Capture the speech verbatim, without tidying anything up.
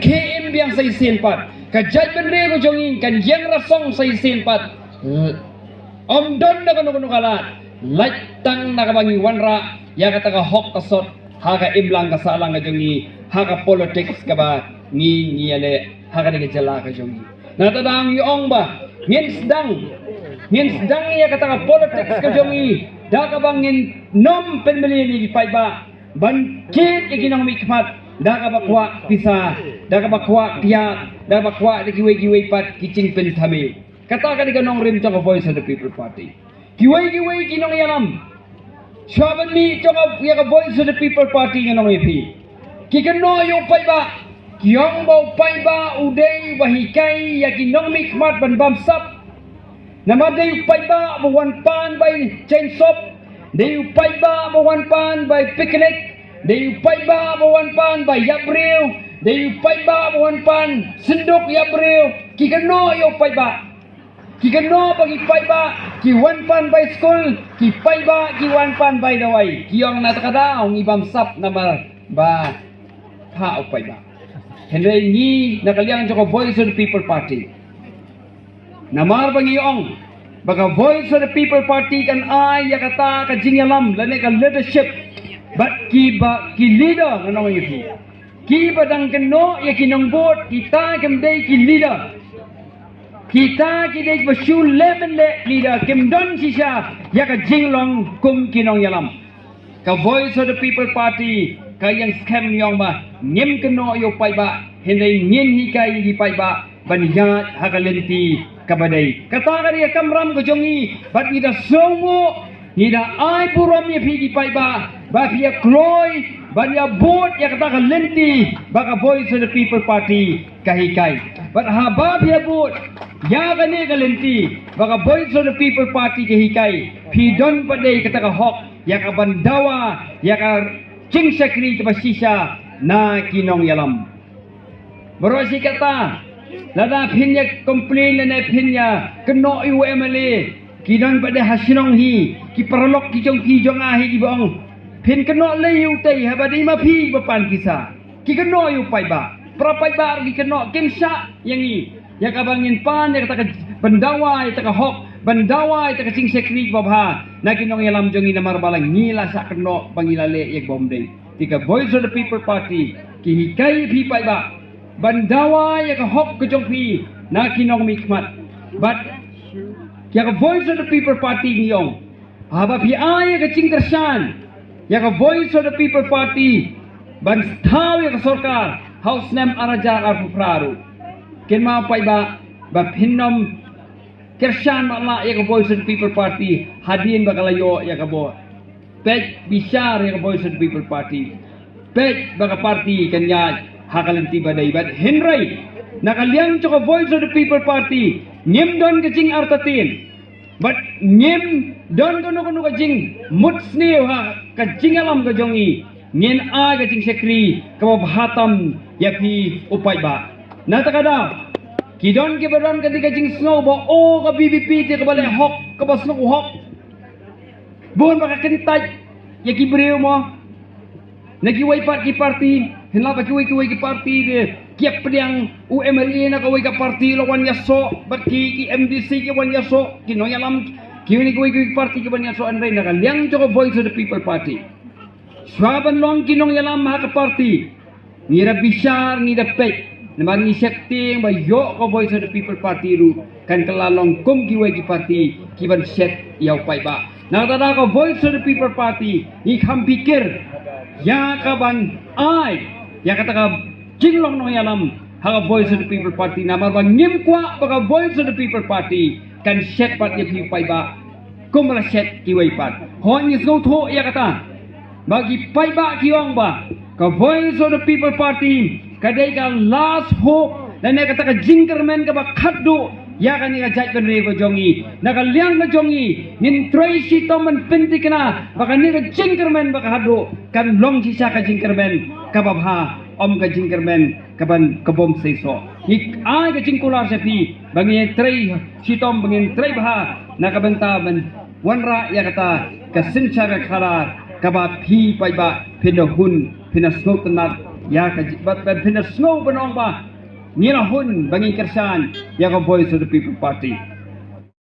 Khie im biang sa shisien pat. Ka jaitbynriew ka jong ngi kan ïeng rasong sa shisien pat. Ym don da kano kano ka lad. Lait tang na kaba ngi wanrah ïa kata ka hok ka sot ha ka imlang ka sahlang ka jong ngi, ha ka politics kaba ngi ngi ïaleh ha kane ka jylla ka jong ngi. Na kata daw ngi ong ba ngin sdang, ngin sdang ïa kata ka politics ka jong ngi da kaba ngin nym pynmlien ïa ki paidbah ban kit ïa ki nongmihkhmat da kaba kwah pisa, da kaba kwah kiad, da kaba kwah da kiwei kiwei pat ki jingpynthame. Kata ka dei ka nongrim jong ka Voice of the People Party. Kiwei kiwei ki nongïalam, shuwa ban mih jong ka, ïa ka Voice of the People Party, ngan ong ïa phi, ki kynnoh ïa u paidbah. Ki ong ba u paidbah u dei uba hikai ïa ki nongmihkhmat ban bamsap. Namar dei u paidbah ba wan pan bai jainsop, dei u paidbah ba wan pan bai picnic, dei u paidbah ba wan pan bai ïap briew, dei u paidbah ba wan pan synduk ïap briew. Ki kynnoh ïa u paidbah. Ki kynnoh ba ki paidbah ki wan pan bai skul, ki paidbah ki wan pan bai dawai. Ki ong na kata ka daw ngi bamsap namar ba phah u paidbah. Hynrei ngi na ka liang jong ka Voice of the People Party, namar ba ngi ong ba ka Voice of the People Party kan ai ïa kata ka jingïalam lane ka leadership bad kiba ki leader, ngan ong ïa phi, kiba dang kynnoh ïa ki nongbud. Kita kim dei ki leader. Kita ki dei ba shu leh ban leh leader, kim don shisha ïa ka jinglong kum ki nongïalam. Ka Voice of the People Party ka ïeng skhem, ïa ong ba ngim kynnoh ïa u paidbah, hynrei ngin hikai ïa ki paidbah ban ïaid ha ka lynti kaba dei. Kata ka dei ka kamram ka jong ngi bad ngi da sngewnguh, ngi da ai burom ïa phi ki paidbah ba phi ïa kloi ban ïa bud ïa kata ka lynti ba ka Voice of the People Party ka hikai. Bad haba phi ïa bud ïa kane ka lynti ba ka Voice of the People Party ka hikai, phi don pat dei kata ka hok ïa ka ban dawa ïa ka jingshakri kaba shisha na ki nongïalam. Baroh shi katta, lada phin ïa complain lane phin ïa kynnoh ïa u M L A, ki don pat dei ha shnong hi, ki paralok ki jong phi jong nga hi kiba ong, phin kynnoh lei ïa utei haba dei ma phi ba pan pisa. Ki kynnoh ïa u paidbah. Para paidbah ruh ki kynnoh, kim shah ïa ngi ïa kaba ngin pan ïa kata ka, ban dawa ïa kata ka hok, ban dawa ïa kata ka jingshakri kaba bha na ki nongïalam jong ngi, namar ba la ngi la shah kynnoh ba ngi la leh ïa kaba ym dei. Te ka Voice of the People Party ki hikai ïa phi paidbah ban dawa ïa ka hok ka jong phi na ki nongmihkhmat. Bad ïa ka Voice of the People Party ngi ong, haba phi ai ïa ka jingkyrshan ïa ka Voice of the People Party ban thaw ïa ka sorkar ha u snem ar hajar arphew phra ruh, kynmaw paidbah ba phin ym kyrshan matlah ïa ka Voice of the People Party hadien ba ka la ïoh ïa ka bor. Peit bishar ïa ka Voice of the People Party. Peit ba ka party kan ïaid ha ka lynti ba dei. Bad hynrei na ka liang jong ka Voice of the People Party ngim don ka jingartatien bad ngim don kano kano ka jingmut sniew ha ka jingïalam ka jong ngi. Ngin ai ka jingshakri kaba bha tam ïa phi u paidbah. Na kata ka daw, ki don kiba don kane ka jingsngew ba, o, ka V P P te kaba leh hok, kaba sngewhok. Bun ba ka kyntait ïa ki briew mo na kiwei pat ki party, hynrei ba kiwei kiwei ki party te ki ïa pdiang u M L A na kawei ka party la wan ïasoh, bad ki, ki M D C ki wan ïasoh, ki nongïalam kiwei kiwei ki party ki wan ïasoh. Hynrei na ka liang jong ka Voice of the People Party, shuwa ban long ki nongïalam ha ka party, ngi da bishar, ngi da peit. Namar ngi sheptieng ba ïoh ka Voice of the People Party ruh kan kylla long kum kiwei ki party ki ban shet ïa u paidbah. Na kata ka Voice of the People Party ngi kham pyrkhat ïa ka ban ai ïa kata ka jinglong nongïalam ha ka Voice of the People Party, namar ba ngim kwah ba ka Voice of the People Party kan shet pat ïa phi paidbah kum ba la shet kiwei pat. Hooid, ngi sngewthuh ïa kata ba ki paidbah ki ong ba ka Voice of the People Party ka dei ka last hope lane kata ka jingkyrmen kaba khatduh ïa kane ka jaitbynriew ka jong ngi. Na ka liang ka jong ngi ngin trei shitom ban pynthikna ba kane ka jingkyrmen ba khatduh kan long shisha ka jingkyrmen kaba bha, ym ka jingkyrmen kaban, ka bym seisoh. Ngi ai ka jingkular sha phi ba ngin trei shitom, ba ngin trei bha na ka bynta ban wanrah ïa kata ka synshar ka khadar kaba phi paidbah phin da hun, phin da sngewtynnat ïa ka ji-, bad, bad phin da sngew ban ong ba ngi la hun ba ngi kyrshan ïa ka Voice of the People Party.